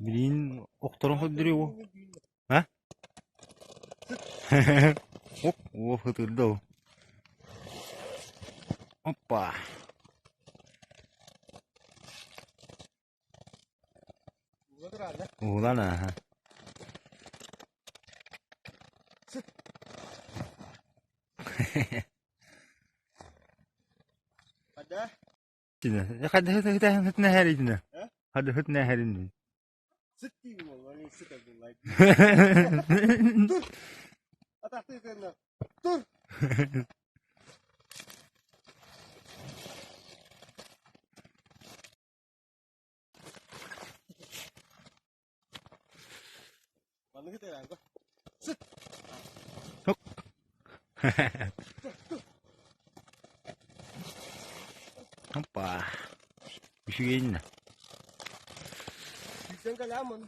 Билигин охторон көрдөрүө А? Оп, о, ытырда ол. Оппа. Уһулан ааһа. Хадыһытына хәритинэ. Хадыһытына хәринин. Сыт диибин буолла, мин сыт буолла. Тур! Атахтыы тыынна. Тур! Манныгы тыраанга. Сыт! Опа. Үчүгэйин. Сүүрсэн кэлээмон.